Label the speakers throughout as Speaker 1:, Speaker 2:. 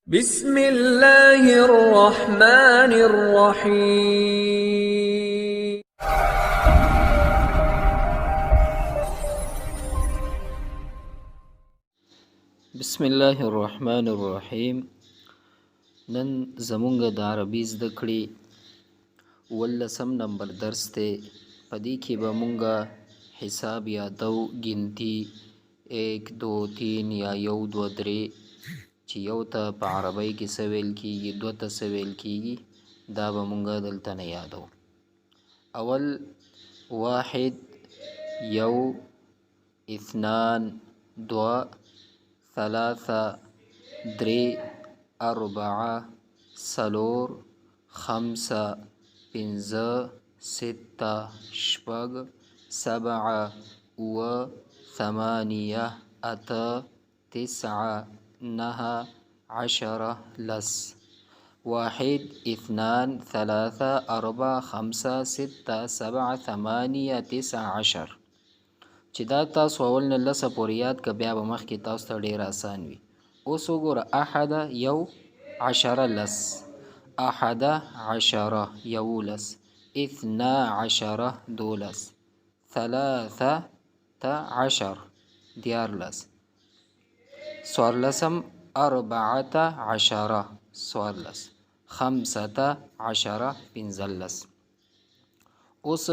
Speaker 1: بسم الله الرحمن الرحيم.
Speaker 2: بسم الله الرحمن الرحیم. نن زمونږ د عربي زده کړې 17 نمبر درس دی. په دې کې به مونږ حساب یادو، ګنتي 1 2 3 یا 1 2 3، چې یو ته په عربۍ کې څه ویل کېږي، دوه ته څه ویل کېږي، دا به مونږ دلته نه یادو. اول واحد یو، اثنان دوه، ثلاثه درې، اربعه څلور، خمسه پنځه، سته شپږ، سبعه اووه، ثمانیه اته، تسعه نهه، عشره لس. واحد اثنان ثلاثة أربعة خمسة ستة سبعة ثمانية تسعة عشر. چې دا تاسو اول نه لسه پورې یاد که، بیا به مخکې تاسو ته ډېر اسان وي. اوس وګوره، احد یو، عشره لس، احد عشره 11، اثنا عشره 12، ثلاثة عشر 13، 14 أربعة عشره 14، خمسة عشره 15. اوس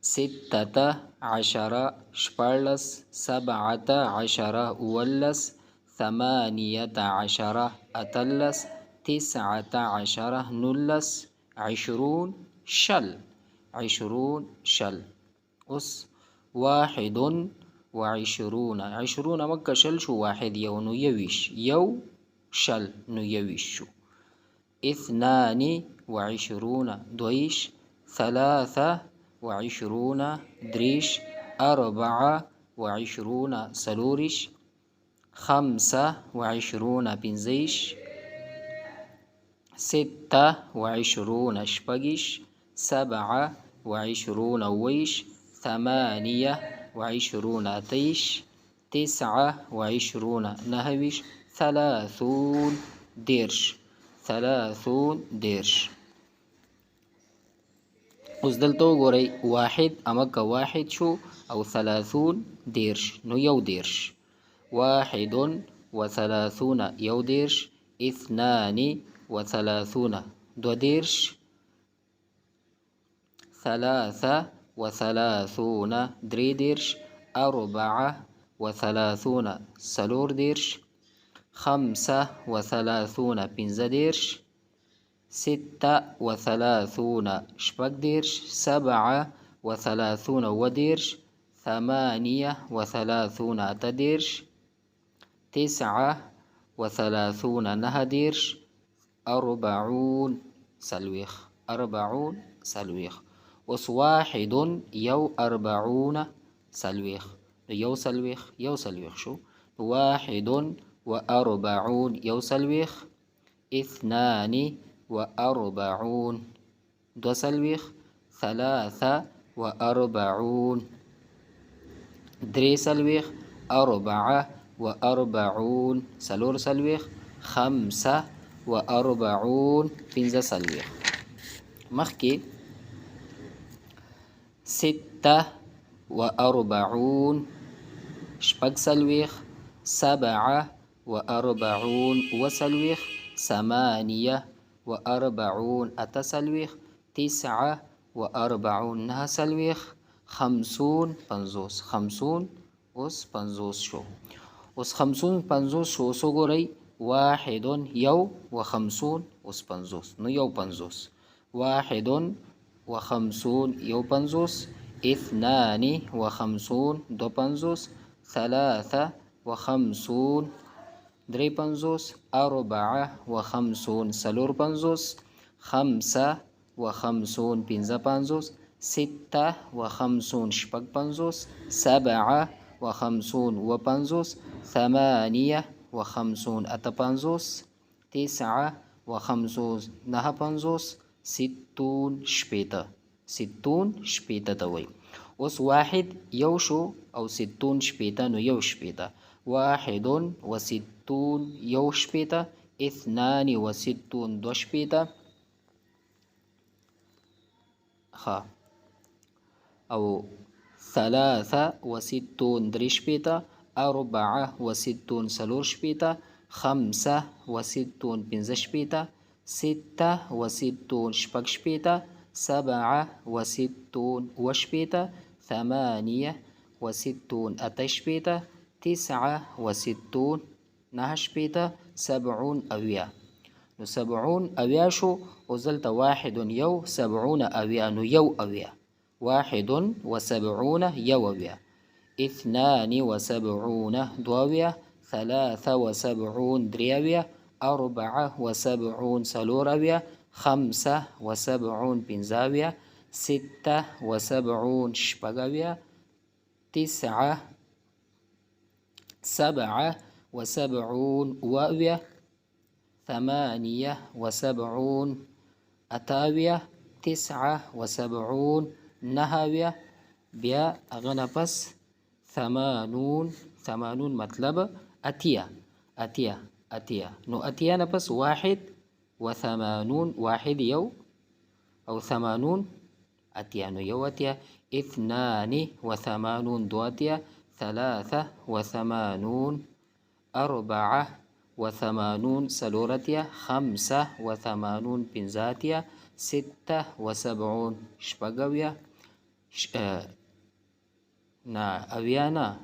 Speaker 2: ستة عشره 16، سبعة عشره 17، ثمانية عشره 18، تسعة عشره 19، 20 20، 20 20. اوس 21، 20 مکه 20 شو، واحد یو نو 21، یو 20 نو 21 شو. 22 22، 23 23، 24 24، 25 25، 26 26، 27 27، 28 28، 29 29، 30 30، 30 30. اوس دلته وګورئ، واحد امکه واحد شو او 30 30 نو 31، 31 31، 32 32، 33 33، 34 34، 35 35، 36 36، 37 37، 38 38، 39 39، 40 40، 40 40. اوس واحد یو، 40 40 نو 41، 41 شو. 41 41، 42 42، 43 43، 44 44، 45 45. مخکې 46 46، 47 47، 48 48، 49 49، 50 50، 50. اوس 50 شو. اوس 50 50 شو. اوس وګورئ، واحد یو و 50، اوس 50 نو 51، 51 51، 52 52، 53 53، 54 54، 55 55، 56 56، 57 57، 58 58، 59 59، 60 60، 60 60 ته وایي. اوس واحد یو شو او 60 60 نو 61، 61 61، اثنان و ستون 62. ښه، او 63 63، 64 64، 65 65، 66 66، 67 67، 68 68، 69 69، 70 اویا. نو 70 اویا شو. اوس دلته واحد یو، 70 اویا، نو یو اویا، 71 یو اویا، 72 2 اویا، 73 3 اویا، 74 4 اویا، 75 5 اویا، 76 6 اویا، 9 77 7 اویا، 78 8 اویا، 79 9 اویا. بیا هغه نه پس 80، 80 مطلب 80، 80، 80. نو 80 نه پس 81، واحد یو او 80 80، نو 81، 82 2 80، 83، 84 4 80، 85 5 80، 76 6 اویا، نه، اویا نه،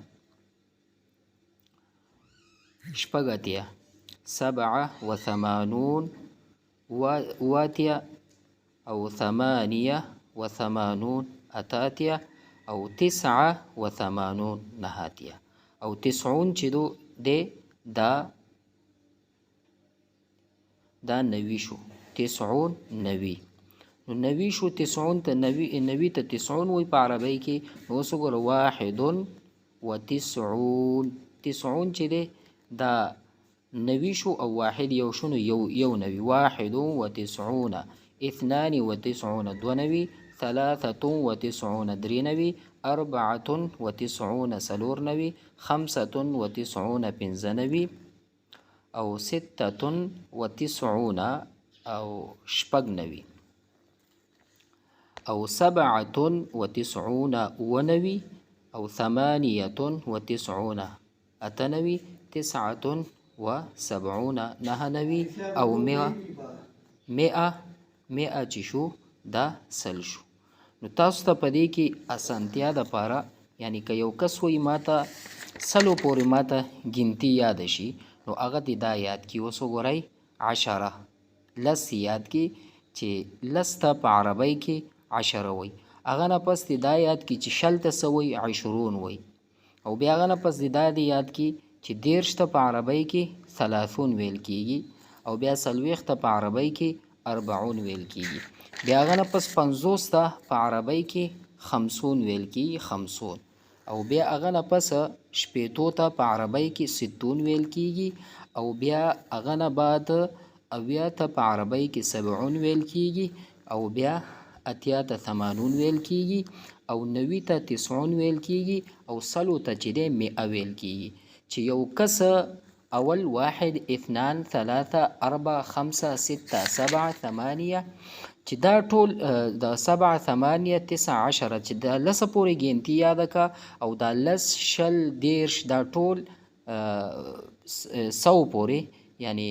Speaker 2: 86، 87 8 او 88 8 او 89 9 او 90 چې دو دی، دا 90 شو، 90، 90. نو 90 شو، 90 ته 90، 90 ته 90 وایي په عربۍ کې. نو اوس وګوره، 91، 90 چې دی دا 90 شو او واحد یو شو، نو 91، 91، 92 92، 93 93، 94 94، 95 95 او 96 او 96 او 97 97 او 98 98، 79 99 او 100، 100، 100 چې شو دا 100 شو. نو تاسو ته په دې کې اسانتیا د پاره، یعنی که یو کس وایي ماته 100 پورې ماته ګنتی یاد شي، نو هغه دې دا یاد کړي. اوس وګورئ، 10، 10 یاد کړي چې 10 ته په عربۍ کې 10 وایي. هغه نه پس دې دا یاد کړي چې 20 ته څه وایي؟ 20 وایي. او بیا هغه نه پس دې دا دې یاد کړي چې 30 ته په عربۍ کې 30 ویل کېږي، او بیا 40 ته په عربۍ کې 40 ویل کېږي. بیا هغه نه پس 50 ته په عربۍ کې 50 ویل کېږي، 50. او بیا هغه نه پس 60 ته په عربۍ کې 60 ویل کېږي. او بیا هغه نه بعد 70 ته په عربۍ کې 70 ویل کېږي. او بیا 80 ته 80 ویل کېږي، او 90 ته 90 ویل کېږي، او 100 ته چې دی 100 ویل کېږي. چې یو کس اول واحد، اثنان، ثلاثة، أربعة، خمسة، ستة، سبعة، ثمانية، چې دا ټول د 7، 8، 9، 10، چې دا 10 پورې ګنتی یاده کا، او دا 10، 20، 30، دا ټول 100 پورې، یعنی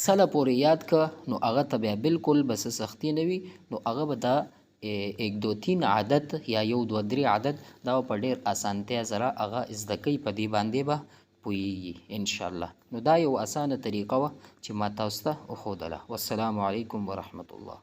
Speaker 2: 100 پورې یاد که، نو هغه ته بیا بالکل به څه سختي نه وي. نو هغه به دا ایک دو تین عدد یا یو دوه درې عدد دا په ډېر اسانتیا سره هغه زده کوي، په دې باندې به پوهېږي انشاءالله. نو دا یو اسانه طریقه وه چې ما تاسو ته وښودله. والسلام علیکم ورحمة الله.